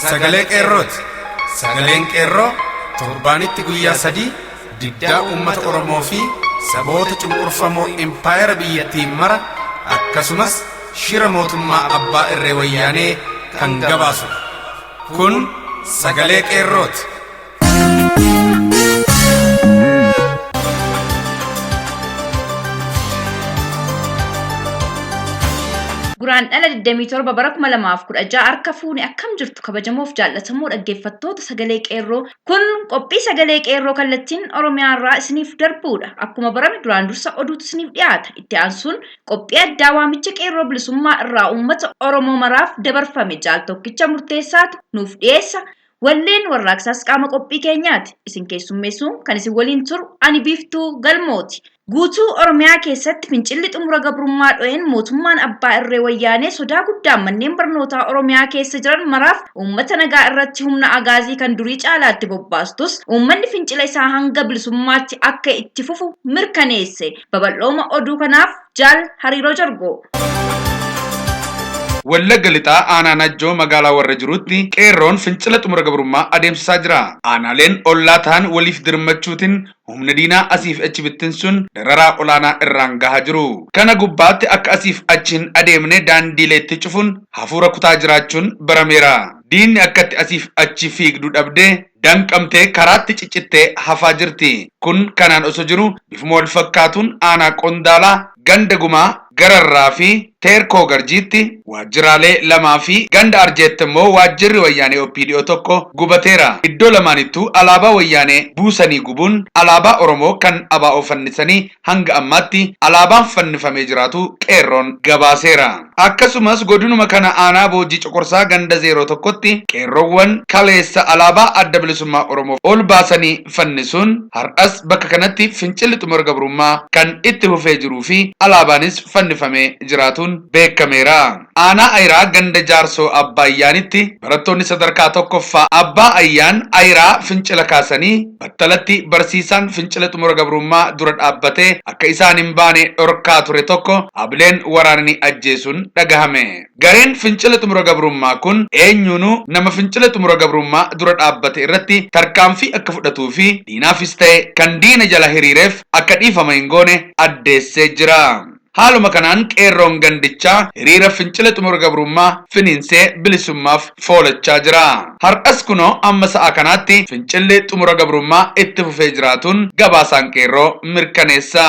Sagalee Qeerrooti. Sagaleen Qeerroo torbaanitti guyyaa 3 diddaa uummata Oromoo fi saboota cunqurfamoo impaayera biyyattii mara akkasumas shira mootummaa abbaa irree wayyaanee kan gabaasudha. Kun sagalee qeerrooti. Guraandhala 27 bara 2016 harka fuune akkam jirtu kabajamoof jaallatamoo dhaggeeffattoota sagalee qeerroo kun qophii sagalee qeerroo kallattiin Oromiyaa irraa isiniif darbuudha. Akkuma barame duraan dursa oduutu isiniif dhiyaata. Itti aansuun Qophii addaa waamicha Qeerroo Bilisummaa irraa uummata Oromoo maraaf dabarfame Jaal Tokkicha Murteessaatu nuuf dhiyeessa. Walleen warraaqsaas qaama qophii keenyaati. Isin keessummeessuun kan isin waliin turu ani Biiftuu Galmooti. Guutuu Oromiyaa keessatti fincilli xumura gabrummaa dho'een mootummaan abbaa irree wayyaanee sodaa guddaan manneen barnootaa Oromiyaa keessa jiran maraaf uummata nagaa irratti humna agaazii kan durii caalaatti bobbaastus uummanni fincila isaa hanga bilisummaatti akka itti fufu mirkaneesse. Babal'ooma oduu kanaaf Jaal Hariiroo Jorgoo. Wallagga Lixaa Aanaa Najjoo magaalaa Warra Jiruutti Qeerroon fincila xumura gabrummaa adeemsisaa jira. Aanaaleen ollaa tahan waliif dirmachuutiin humna diinaa asiif achi bittinsuun dararaa olaanaa irraan gahaa jiru. Kana gubbaatti akka asiif achi hin adeemne daandiileetti cufuun hafuura kutaa jiraachuun barameera. Diinni akkatti asiif achi fiigdu dhabdee danqamtee karaatti ciccittee hafaa jirti. Kun kanaan osoo jiru bifuma wal fakkaatuun aanaa Qondaalaa ganda Gumaa Gararraa fi Teerkoo Garjiitti waajjiraalee lamaa fi ganda Arjeetti immoo waajjirri Wayyaanee OPDO tokko gubateera. Iddoo lamaanittuu alaabaa Wayyaanee buusanii gubuun alaabaa Oromoo kan ABO fannisanii hanga ammaatti alaabaan fannifamee jiraatu Qeerroon gabaaseera. Akkasumas godinuma kana aanaa Boojjii Coqorsaa ganda 01tti qeerroowwan kaleessa alaabaa Adda Bilisummaa Oromoo ol baasanii fannisuun har'as bakka kanatti fincilli xumura gabrummaa kan itti fufee jiruu fi alaabaanis fannifamee jiraatuun beekameera. Aanaa Ayiraa ganda Jaarsoo Abbaa Ayyaanitti barattoonni sadarkaa tokkoffaa Abbaa Ayyaan Ayiraa fincila kaasanii battalatti barsiisaan fincila xumura gabrummaa dura dhaabbatee akka isaan hin baane dhorkaa ture tokko Abileen waraananii ajjeesuun dhagahame. Gareen fincila xumura gabrummaa kun eenyuunuu nama fincila xumura gabrummaa dura dhaabbate irratti tarkaanfii akka fudhatuu fi diinaafis ta'e kan diina jala hiriireef akka dhiifama hin goone addeessee jira. Haaluma kanaan qeerroon gandichaa hiriira fincila xumura gabrummaa finiinsee bilisummaaf foolachaa jira. Har'as kunoo amma sa'a kanaatti fincilli xumura gabrummaa itti fufee jiraatuun gabaasaan qeerroo mirkaneessa.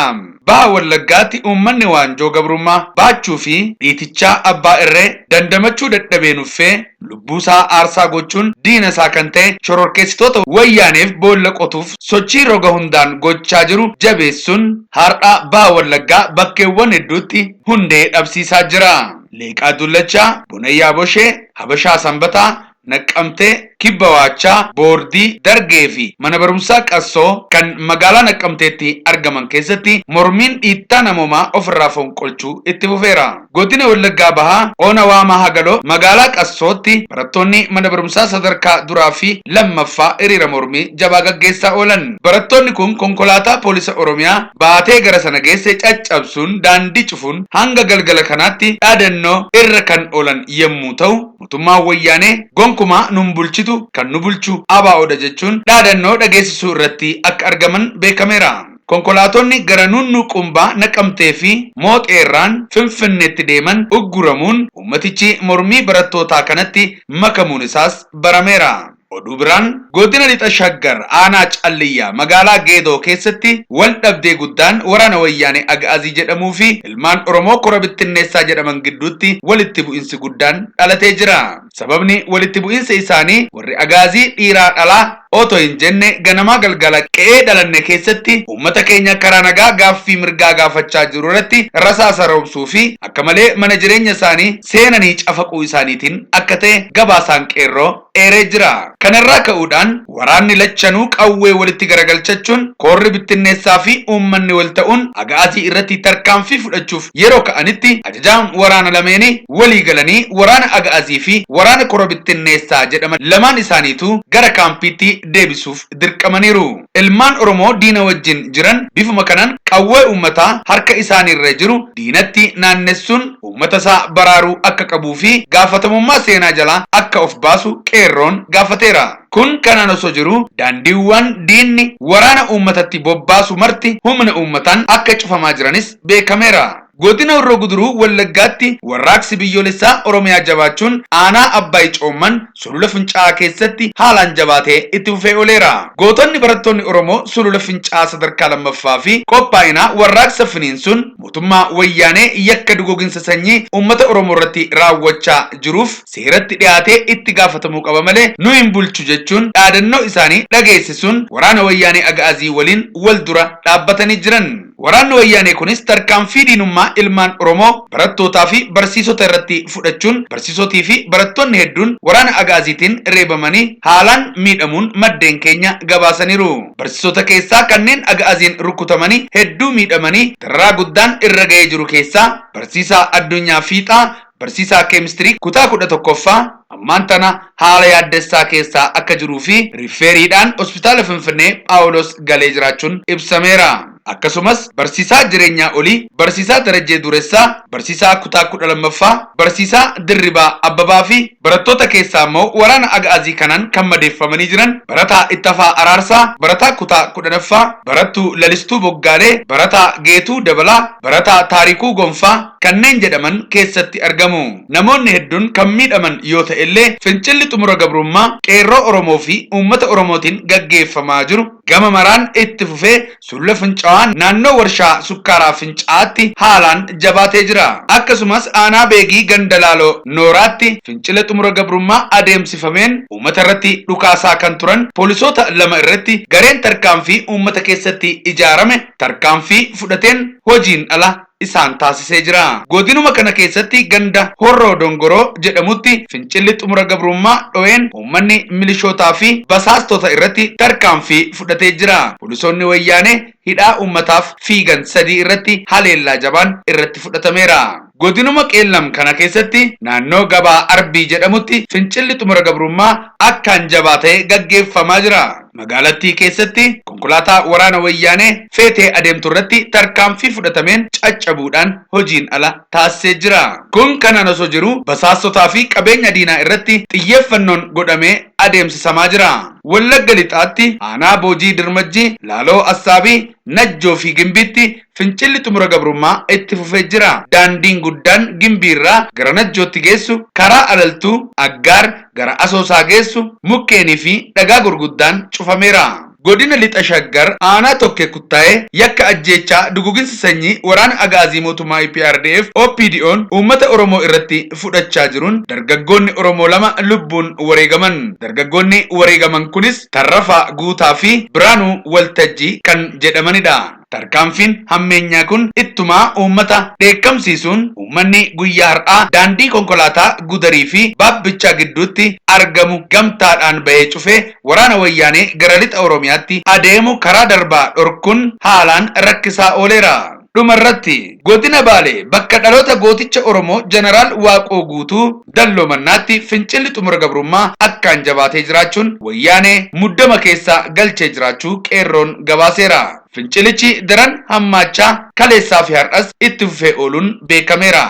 Baha Wallaggaatti uummanni waanjoo gabrummaa baachuu fi dhiitichaa abbaa irree dandamachuu dadhabee nuffee lubbuusaa aarsaa gochuun diina isaa kan ta'e shororkeessitoota Wayyaaneef boolla qotuuf sochii roga hundaan gochaa jiru jabeessuun har'a Baha Wallaggaa bakkeewwan hedduutti hundee dhabsiisaa jira. Leeqaa Dullachaa, Bonayyaa Boshee, Habashaa Sanbataa, Naqqamtee, Kibba Waachaa, Boordii, Dargee fi Mana Barumsaa Qassoo kan magaalaa Naqqamteetti argaman keessatti mormiin dhiittaa namoomaa ofirraa fonqolchuu itti fufeera. Godina Wallaggaa Bahaa Ona Waamaa Hagaloo magaalaa Qassootti barattoonni mana barumsaa sadarkaa duraa fi lammaffaa hiriira mormii jabaa gaggeessaa oolan. Barattoonni kun konkolaataa poolisa Oromiyaa baatee gara sana geesse caccabsuun daandii cufuun hanga galgala kanaatti dhaadannoo irra kan oolan yemmuu ta'u, mootummaan Wayyaanee gonkumaa nun bulchitu kan nu bulchu ABOdha jechuun dhaadannoo dhageessisuu irratti akka argaman beekameera. Konkolaatonni gara Nuunnuu Qumbaa, Naqamtee fi Mooxeerraan Finfinneetti deeman ugguramuun uummatichi mormii barattootaa kanatti makamuun isaas barameera. Oduu biraan Godina Lixa Shaggar Aanaa Calliyyaa magaalaa Geedoo keessatti wal dhabdee guddaan waraana Wayyaanee Aga'azii jedhamuu fi ilmaan Oromoo Kora Bittinneessaa jedhaman gidduutti walitti bu'insi guddaan dhalatee jira. Sababni walitti bu'insa isaanii warri Agaazii dhiiraa dhalaa otoo hin jenne ganamaa galgala qe'ee dhalanne keessatti uummata keenya karaa nagaa gaaffii mirgaa gaafachaa jiru irratti rasaasa roobsuu fi akka malee mana jireenya isaanii seenanii cafaquu isaaniitiin akka ta'e gabaasaan Qeerroo eeree jira. Kanarraa ka'uudhaan waraanni lachanuu qawwee walitti garagalchachuun koorri bittinneessaa fi uummanni wal ta'uun Aga'aazii irratti tarkaanfii fudhachuuf yeroo ka'anitti ajajaan waraana lameenii walii galanii waraana Aga'aazii fi waraana kora bittinneessaa jedhaman lamaan isaaniituu gara kaampiitti deebisuuf dirqamaniiru. Ilmaan Oromoo diina wajjin jiran bifuma kanaan qawwee uummataa harka isaaniirra jiru diinatti naannessuun uummata isaa baraaruu akka qabuu fi gaafatamummaa seenaa jalaa akka of baasu qeerroon gaafateera. Kun kanaan osoo jiruu daandiiwwan diinni waraana uummatatti bobbaasu marti humna uummataan akka cufamaa jiranis beekameera. Godina Horroo Guduruu Wallaggaatti warraaqsi biyyoolessaa Oromiyaa jabaachuun aanaa Abbaay Coomman sulula Fincaa'aa keessatti haalaan jabaatee itti fufee ooleera. Gootonni barattoonni Oromoo sulula Fincaa'aa sadarkaa lammaffaa fi qophaa'inaa warraaqsa finiinsuun mootummaa Wayyaanee yakka duguuginsa sanyii uummata Oromoo irratti raawwachaa jiruuf seeratti dhiyaatee itti gaafatamuu qaba malee nu hin bulchu jechuun dhaadannoo isaanii dhageessisuun waraana Wayyaanee Aga'azii waliin wal dura dhaabbatanii jiran. Waraanni Wayyaanee kunis tarkaanfii diinummaa ilmaan Oromoo barattootaa fi barsiisota irratti fudhachuun barsiisotii fi barattoonni hedduun waraana Aga'aziitiin reebamanii haalaan miidhamuun maddeen keenya gabaasaniiru. Barsiisota keessaa kanneen Aga'aziin rukutamanii hedduu miidhamanii dararaa guddaan irra ga'ee jiru keessaa barsiisaa Addunyaa Fiixaa, barsiisaa keemistirii kutaa 11ffaa ammaan tana haala yaaddessaa keessaa akka jiruu fi riffeeriidhaan hospitaala Finfinnee Phaawulos galee jiraachuun ibsameera. Akkasumas barsiisaa Jireenyaa Olii, barsiisaa Darajjee Duressaa, barsiisaa kutaa 12ffaa, barsiisaa Dirribaa Abbabaa fi barattoota keessaa immoo waraana Aga'azii kanaan kan madeeffamanii jiran barataa Ittafaa Araarsaa, barataa kutaa 10ffaa, barattuu Lalistuu Boggaalee, barataa Geetuu Dabalaa, barataa Taarikuu Gonfaa kanneen jedhaman keessatti argamu. Namoonni hedduun kan miidhaman yoo ta'ellee fincilli xumura gabrummaa qeerroo Oromoo fi uummata Oromootiin gaggeeffamaa jiru gama maraan itti fufee sulula Fincaa'aa naannoo warshaa sukkaaraa Fincaa'aatti haalaan jabaatee jira. Akkasumas aanaa Beegii ganda Laaloo Nooraatti fincila xumura gabrummaa adeemsifameen uummata irratti dhukaasaa kan turan poolisoota lama irratti gareen tarkaanfii uummata keessatti ijaarame tarkaanfii fudhateen hojiin ala isaan taasisee jira. Godinuma kana keessatti ganda Horroo Dongoroo jedhamutti fincilli xumura gabrummaa dho'een uummanni milishootaa fi basaastota irratti tarkaanfii fudhatee jira. Poolisoonni Wayyaanee hidhaa uummataaf fiigan sadii irratti haleellaa jabaan irratti fudhatameera. Godinuma Qeellam kana keessatti naannoo gabaa Arbii jedhamutti fincilli xumura gabrummaa akkaan jabaa ta'e gaggeeffamaa jira. Magaalattii keessatti konkolaataa waraana Wayyaanee feetee adeemtu irratti tarkaanfii fudhatameen caccabuudhaan hojiin ala taasisee jira. Kun kanaan osoo jiruu basaastotaa fi qabeenya diinaa irratti xiyyeeffannoon godhamee adeemsisamaa jira. Wallagga Lixaatti aanaa Boojii Dirmajjii, Laaloo Assaabii, Najjoo fi Gimbiitti fincilli xumura gabrummaa itti fufee jira. Daandiin guddaan Gimbiirraa gara Najjootti geessu karaa Alaltuu, Aggaar gara Asoosaa geessu mukkeenii fi dhagaa gurguddaan cufameera. Godina Lixa Shaggar aanaa Tokkee Kuttaayee yakka ajjeechaa duguginsa sanyii waraana Aga'aazii mootummaa eprdf OPDOn uummata Oromoo irratti fudhachaa jiruun dargaggoonni Oromoo lama lubbuun wareegaman. Dargaggoonni wareegaman kunis Tarrafaa Guutaa fi Biraanuu Waltajjii kan jedhamanidha. Tarkaanfiin hammeenyaa kun ittumaa uummata dheekkamsiisuun uummanni guyyaa har'aa daandii konkolaataa Gudarii fi Baabbichaa gidduutti argamu gamtaadhaan bahee cufee waraana Wayyaanee gara Lixa Oromiyaatti adeemu karaa darbaa dhorkuun haalaan rakkisaa ooleera. Dhuma irratti, Godina Baalee bakka dhaloota gooticha Oromoo Janaraal Waaqoo Guutuu Dalloo Mannaatti fincilli xumura gabrummaa akkaan jabaatee jiraachuun Wayyaanee muddama keessa galchee jiraachuu Qeerroon gabaaseera. Fincilichi daran hammaachaa kaleessaa fi har'as itti fufee ooluun beekameera.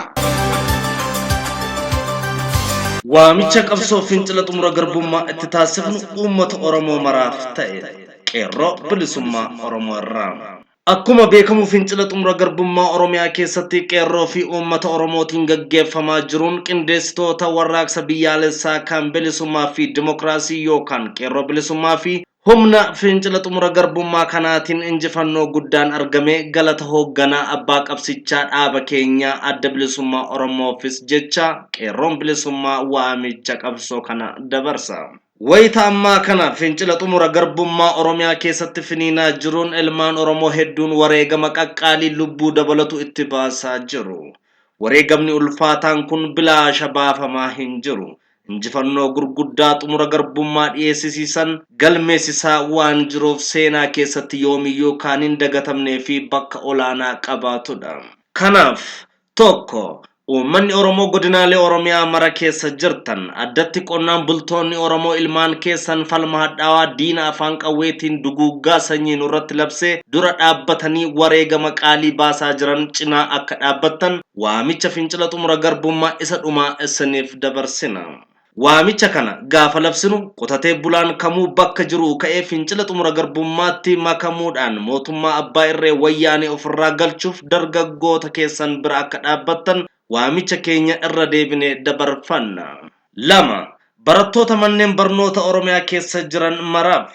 Waamicha qabsoo fincila xumura garbummaa itti taasifnu uummata Oromoo maraaf ta'e Qeerroo Bilisummaa Oromoo irraa. Akkuma beekamu fincila xumura garbummaa Oromiyaa keessatti qeerroo fi uummata Oromootiin gaggeeffamaa jiruun qindeessitoota warraaqsa biyyaalessaa kan bilisummaa fi dimokiraasii yookaan qeerroo bilisummaa fi humna fincila xumura garbummaa kanaatiin injifannoo guddaan argame galata hoogganaa abbaa qabsichaa dhaaba keenyaa Adda Bilisummaa Oromoofis jecha qeerroon bilisummaa waamicha qabsoo kana dabarsa. Wayita ammaa kana fincila xumura garbummaa Oromiyaa keessatti finiinaa jiruun ilmaan Oromoo hedduun wareegama qaqqaalii lubbuu dabalatu itti baasaa jiru. Wareegamni ulfaataan kun bilaasha baafamaa hin jiru. Injifannoo gurguddaa xumura garbummaa dhiyeessisiisan galmeessisaa waan jiruuf seenaa keessatti yoomiyyuu kaan hin dagatamnee fi bakka olaanaa qabaatudha. Kanaaf, 1. Uummanni Oromoo godinaalee Oromiyaa mara keessa jirtan addatti qonnaan bultoonni Oromoo ilmaan keessan falma hadhaawaa diina afaan qawweetiin duguuggaa sanyii nurratti labsee dura dhaabbatanii wareegama qaalii baasaa jiran cinaa akka dhaabbattan waamicha fincila xumura garbummaa isa dhumaa isiniif dabarsina. Waamicha kana gaafa labsinu qotatee bulaan kamuu bakka jiruu ka'ee fincila xumura garbummaatti makamuudhaan mootummaa abbaa irree wayyaanee ofirraa galchuuf dargaggoota keessan bira akka dhaabbattan waamicha keenya irra deebinee dabarfanna. 2. Barattoota manneen barnoota Oromiyaa keessa jiran maraaf.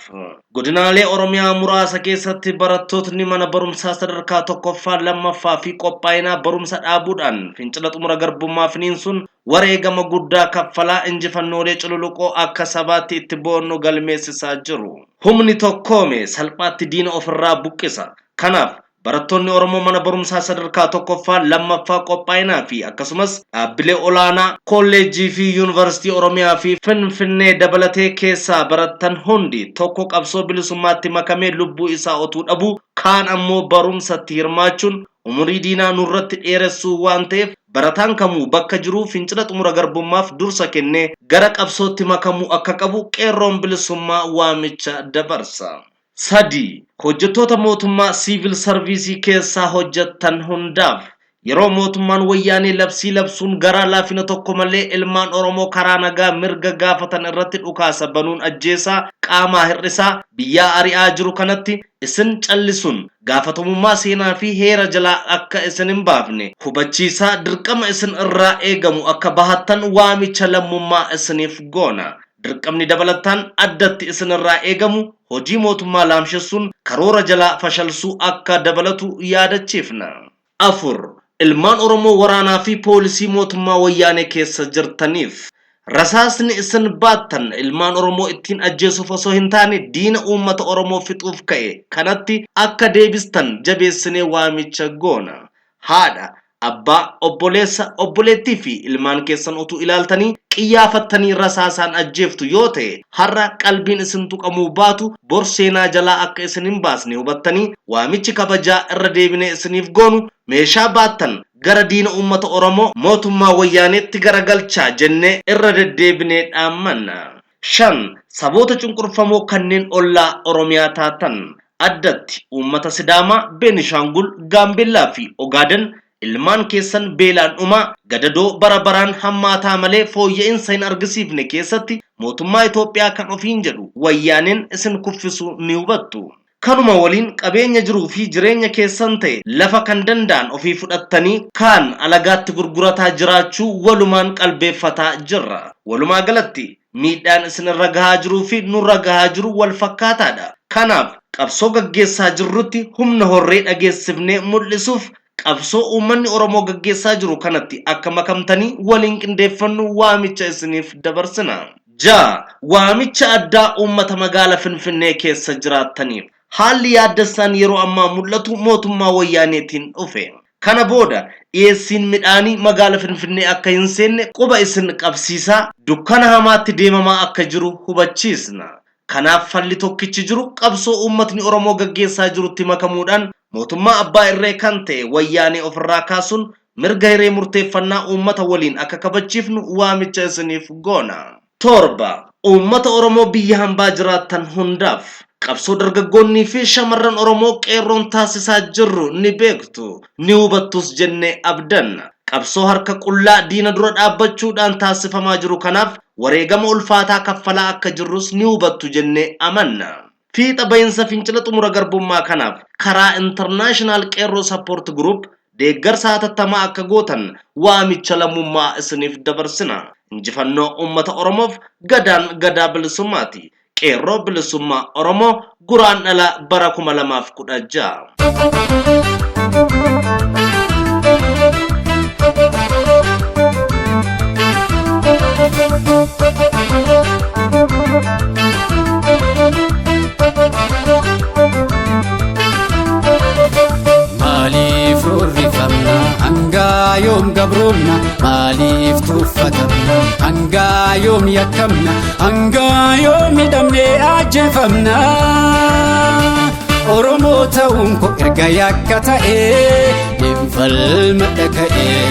Godinaalee Oromiyaa muraasa keessatti barattootni mana barumsaa sadarkaa tokkoffaa, lammaffaa fi qophaa'inaa barumsa dhaabuudhaan fincila xumura garbummaa finiinsuun wareegama guddaa kaffalaa injifannoolee cululuqoo akka sabaatti itti boonnu galmeessisaa jiru. Humni tokkoome salphaatti diina ofirraa buqqisa. Kanaaf barattoonni Oromoo mana barumsaa sadarkaa tokkoffaa, lammaffaa, qophaa'inaa fi akkasumas dhaabbilee olaanaa kolleejjii fi yuunivarsiitii Oromiyaa fi Finfinnee dabalatee keessaa barattan hundi tokko qabsoo bilisummaatti makamee lubbuu isaa otuu dhabuu, kaan ammoo barumsatti hirmaachuun umurii diinaa nurratti dheeressuu waan ta'eef barataan kamuu bakka jiruu fincila xumura garbummaaf dursa kennee gara qabsootti makamuu akka qabu qeerroon bilisummaa waamicha dabarsa. 3, Hojjettoota mootummaa siivil sarviisii keessaa hojjettan hundaaf. Yeroo mootummaan wayyaanee labsii labsuun garaa laafina tokko malee ilmaan Oromoo karaa nagaa mirga gaafatan irratti dhukaasa banuun ajjeesaa, qaamaa hir'isaa, biyyaa ari'aa jiru kanatti isin callisuun gaafatamummaa seenaa fi heera jalaa akka isin hin baafne hubachiisaa dirqama isin irraa eegamu akka bahattan waamicha lammummaa isiniif goona. Dirqamni dabalataan addatti isin irraa eegamu hojii mootummaa laamshessuun karoora jalaa fashalsuu akka dabalatu yaadachiifna. 4, Ilmaan Oromoo waraanaa fi poolisii mootummaa Wayyaanee keessa jirtaniif. Rasaasni isin baattan ilmaan Oromoo ittiin ajjeesuuf osoo hin taane diina uummata Oromoo fixuuf ka'e kanatti akka deebistan jabeessinee waamicha goona. Haadha, abbaa, obboleessa, obboleettii fi ilmaan keessan utuu ilaaltanii qiyyaafattanii rasaasaan ajjeeftu yoo ta'e har'a qalbiin isin tuqamuu baatu bor seenaa jalaa akka isin hin baasne hubattanii waamichi kabajaa irra deebinee isiniif goonu meeshaa baattan gara diina uummata Oromoo mootummaa Wayyaaneetti garagalchaa jennee irra deddeebinee dhaammanna. 5, Saboota cunqurfamoo kanneen ollaa Oromiyaa taatan, addatti uummata Sidaamaa, Beenishaangul, Gaambeellaa fi Ogaaden ilmaan keessan beelaan dhumaa, gadadoo bara baraan hammaataa malee fooyya'insa hin argisiifne keessatti mootummaa Itoophiyaa kan ofiin jedhu Wayyaaneen isin kuffisuu ni hubattu. Kanuma waliin qabeenya jiruu fi jireenya keessan ta'e lafa kan danda'an ofii fudhattanii kaan alagaatti gurgurataa jiraachuu walumaan qalbeeffataa jirra. Walumaa galatti miidhaan isin irra gahaa jiruu fi nurra gahaa jiru wal fakkaataadha. Kanaaf qabsoo gaggeessaa jirrutti humna horree dhageessifnee mul'isuuf qabsoo uummanni Oromoo gaggeessaa jiru kanatti akka makamtanii waliin qindeeffannu waamicha isiniif dabarsina. 6, Waamicha addaa uummata magaala Finfinnee keessa jiraattaniif. Haalli yaaddessaan yeroo ammaa mul'atu mootummaa Wayyaaneetiin dhufe. Kana booda dhiyeessiin midhaanii magaala Finfinnee akka hin seenne quba isin qabsiisaa dukkana hamaatti deemamaa akka jiru hubachiisna. Kanaaf falli tokkichi jiru qabsoo uummatni Oromoo gaggeessaa jirutti makamuudhaan mootummaa abbaa irree kan ta'e Wayyaanee ofirraa kaasuun mirga hiree murteeffannaa uummata waliin akka kabachiifnu waamicha isiniif goona. 7, Uummata Oromoo biyya hambaa jiraattan hundaaf. Qabsoo dargaggoonnii fi shamarran Oromoo qeerroon taasisaa jirru ni beektu, ni hubattus jennee abdanna. Qabsoo harka qullaa diina dura dhaabbachuudhaan taasifamaa jiru kanaaf wareegama ulfaataa kaffalaa akka jirrus ni hubattu jennee amanna. Fiixa bahinsa fincila xumura garbummaa kanaaf karaa International Qeerroo Support Group deeggarsa hatattamaa akka gootan waamicha lammummaa isiniif dabarsina. Injifannoo uummata Oromoof Gadaan Gadaa Bilisummaati. Qeerroo Bilisummaa Oromoo Guraandhala bara 2016. Maaliif roorrifamna hangaa yoom gabroomna maaliif tuffatamna hangaa yoom yakkamna hangaa yoom hidhamnee ajjeefamna Oromoo ta'uun koo erga yakka ta'ee hin falmadha ka'ee.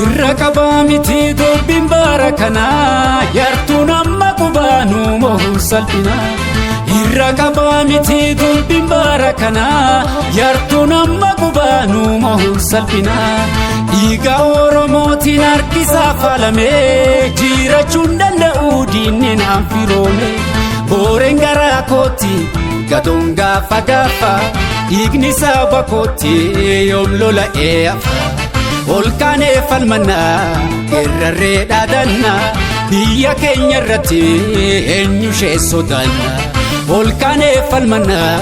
Irra qabaa miti dubbiin bara kanaa yartuun amma qubaanuu mohu salphina. Irra qabaa miti dubbiin bara kanaa yartuun amma qubaanuu mohu salphina. Dhiiga Oromootiin harkisaa faalamee jiraachuun danda'u diinni naan firoome. Booreen garaa kootti gadoon gaafa gaafa dhiigni saba kootti yoom lola'ee hafa. Olkaanee falmannaa geerrarree dhaadannaa biyya keenya irratti eenyu ishee sodaanna. Olkaanee falmannaa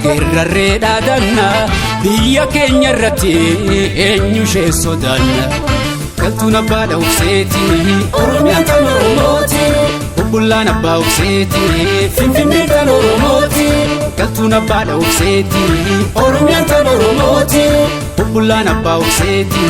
geerrarree dhaadannaa biyya keenya irratti eenyu ishee sodaanna. Galtuun abbaa dha'ubseeti Oromiyaan kan Oromooti. Bubbullaan abbaa obseeti Finfinnee kan Oromooti. Galtuun abbaa dha'ubseeti Oromiyaan kan Oromooti. Bubbullaan abbaa obseeti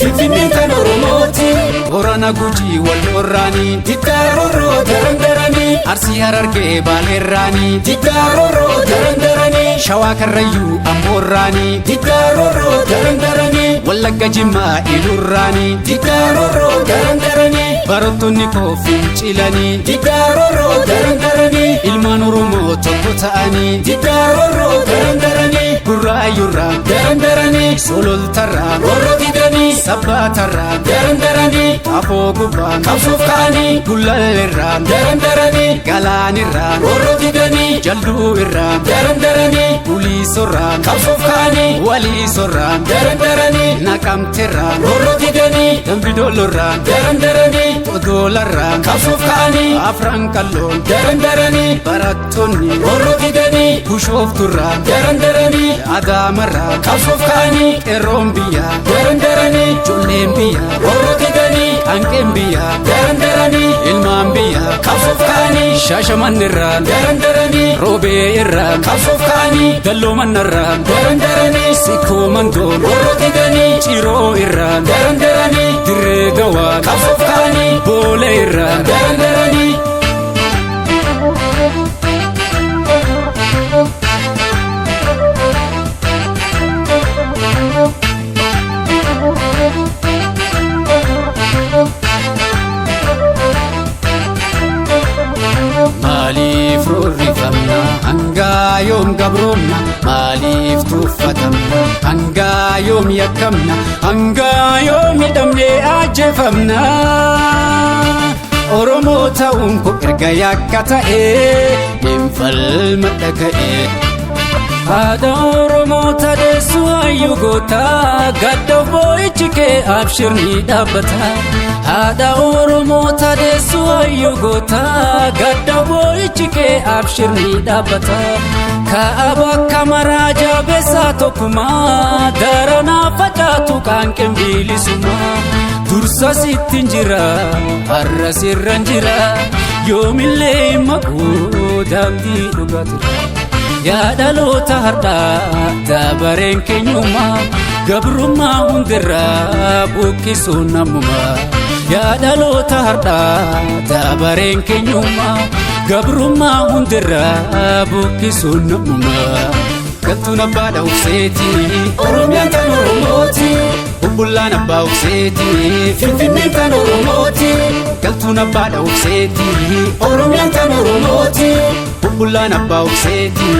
Finfinnee kan Oromooti. Horana Gujii wal horraanii Diddaarorroo darandaranii Arsii Harargee Baaleerraanii Diddaarorroo darandaranii Shawaa Karrayyuu Amboorraanii Diddaarorroo darandaranii Wallagga Jimmaa Ilurraanii Diddaarorroo darandaranii Barattoonni koo fincilanii Diddaarorroo darandaranii Ilmaan Oromoo tokko ta'anii Diddaarorroo darandaranii Gurraayyurraa darandaranii Sololtarraa roorroo didanii Sabbaatarraa darandaranii Afoo gubbaa qabsoof ka'anii Gullalleerraa darandaranii Galaanirraa roorroo didanii Jalduu irraa darandaranii Guliisorraa qabsoof ka'anii Waliisorraa darandaranii Naqamteerraa roorroo didanii Dambidoolorraa darandaranii Odolarraa qabsoof ka'anii Afran qalloon darandaranii Barattoonni roorroo didanii Bushoofturraa darandaranii Adaamarraa qabsoof ka'anii Qeerroon biyyaa darandaranii Ijoolleen biyyaa roorroo didanii Hanqeen biyyaa darandaranii Ilmaan biyyaa qabsoof ka'anii Shaashamannirraa darandaranii Roobee irraa qabsoof ka'anii Dalloomanarraa darandaranii Sikkoo mandoon roorroo didanii Ciroo irraa darandaranii Dirree dawaa qabsoof ka'anii Boolee irraa darandaranii. Maaliif roorrifamna hangaa yoom gabroomna maaliif tuffatamna hangaa yoom yakkamna hangaa yoom hidhamnee ajjeefamna. Oromoo ta'uun koo erga yakka ta'ee hin falmadha ka'ee. Haadha Oromoo tadeessu hayyuu goota gadda boo'ichi kee abshir ni dhaabbata. Haadha Oromoo tadeessu hayyuu goota gadda boo'ichi kee abshir ni dhaabbata. Kaaba kamaraa jabeessaa tokkummaa daranaa facaatu qaanqeen bilisummaa. Dursa sittin jira har'a sirran jira yoomillee hin maquu daandii dhugaatira. Yaa dhaloota har'aa dabareen keenyummaa gabrummaa hundirraa buqqisuun namummaa. Yaa dhaloota har'aa dabareen keenyummaa gabrummaa hundirraa buqqisuun namummaa. Galtuun abbaa dha'ubseeti Oromiyaan kan Oromooti. Bubbullaan abbaa obseeti Finfinneen kan Oromooti. Galtuun abbaa dha'ubseeti Oromiyaan kan Oromooti. Bubbullaan abbaa obseeti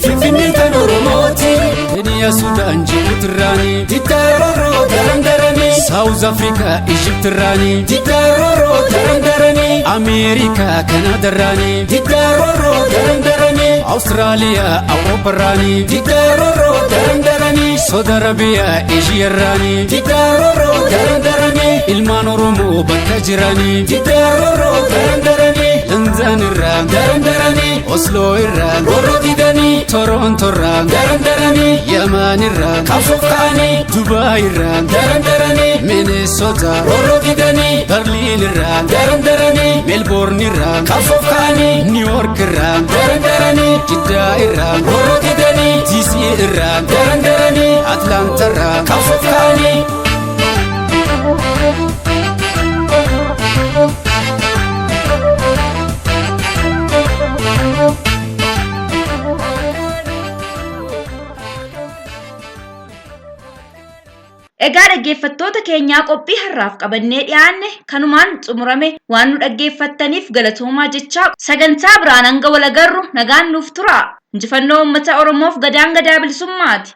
Finfinneen kan Oromooti. Keniyaa Sudaan Jibuutirraanii Diddaarorroo darandaranii Saawuz Afrikaa Ijiptirraanii Diddaarorroo darandaranii Ameerikaa Kanaadarraanii Diddaarorroo darandaranii Awustiraaliyaa Awuroopparraanii Diddaarorroo darandaranii Saudi Arabiyaa Eeshiyaarraanii Diddaarorroo darandaranii Ilmaan Oromoo bakka jiranii Diddaarorroo darandaranii London irraa darandaranii Osloo irraa roorroo didanii Toronto irraa darandaranii Yaman irraa qabsoof ka'anii Dubaay irraa darandaranii Minnesota roorroo didanii Berliin irraa darandaranii Melbourne irraa qabsoof ka'anii New York irraa darandaranii Jiddaa irraa roorroo didanii DC irraa darandaranii Atlanta irraa qabsoof ka'anii. Egaa dhaggeeffattoota keenyaa, qophii har'aaf qabannee dhiyaanne kanumaan xumurame. Waan nu dhaggeeffattaniif galatoomaa jechaa, sagantaa biraan hanga wal agarru nagaan nuuf tura. Injifannoo uummata Oromoof, gadaan gadaa bilisummaati.